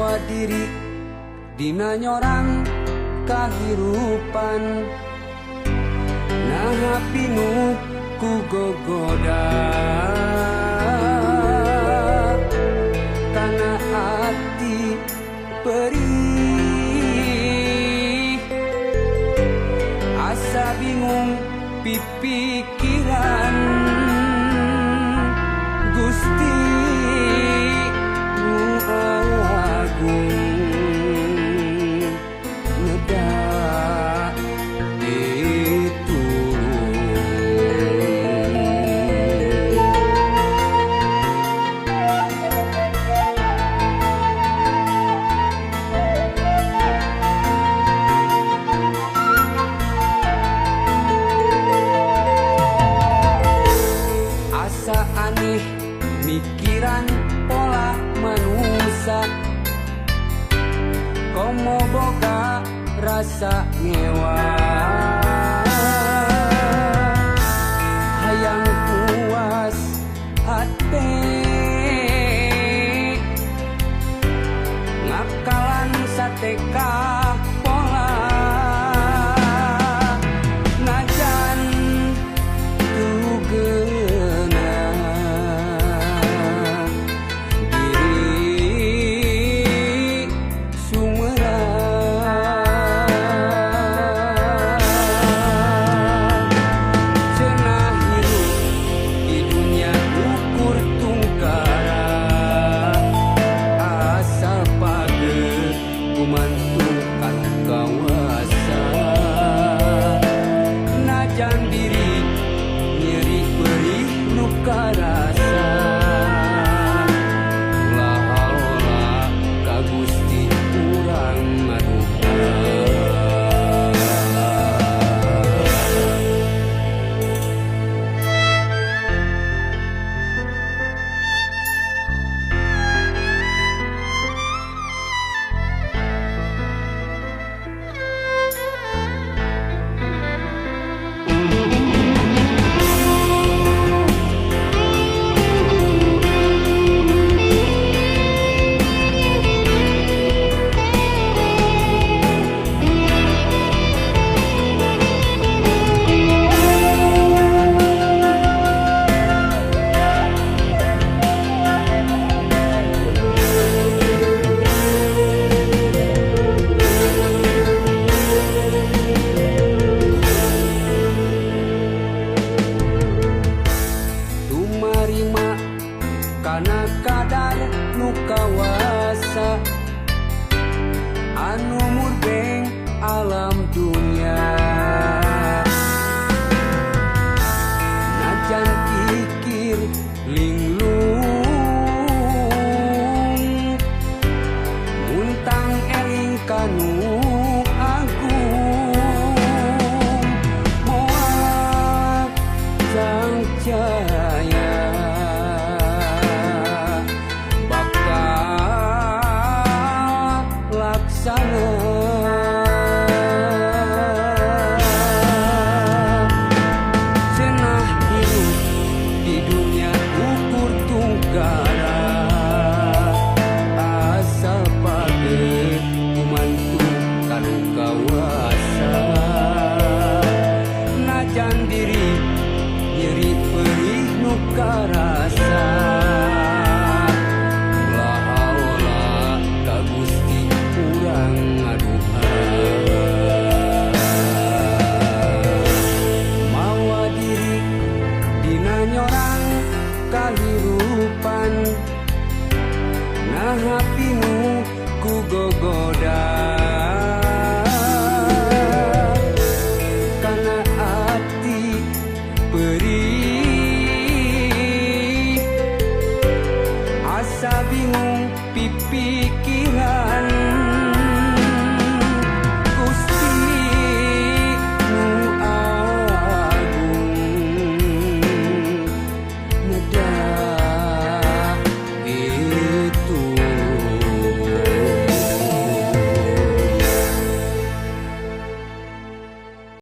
Mawa diri dina nyorang kahirupan, naha pinuh ku gogoda kana ati perih, asa bingung pipikiran. Gusti nu agung neda ditulung. Asa aneh mikiran pola manusia, komo boga rasa ngewa, hayang puas hate ngakalan sateka pola, najan tugena diri sumerang. Cenah hirup di dunia ukur tungkara, asal page kumantu kanu kawasa, najan diri nyeri perih nu karasa, ulah halola ka Gusti urang ngaduka. Tumarima kana kadar nu kawasa, anu murbeng alam dunia, najan kikir linglung muntang eling kanu agung, moal cangcaya bakal laksana. Cenah hirup di dunia ukur tungkara, asal page kumantu kanu kawasa, najan diri nyeri perih nu karasa, ulah halola ka Gusti urang ngaduha. Mawa diri dina nyorang kahirupan, naha pinuh ku gogoda.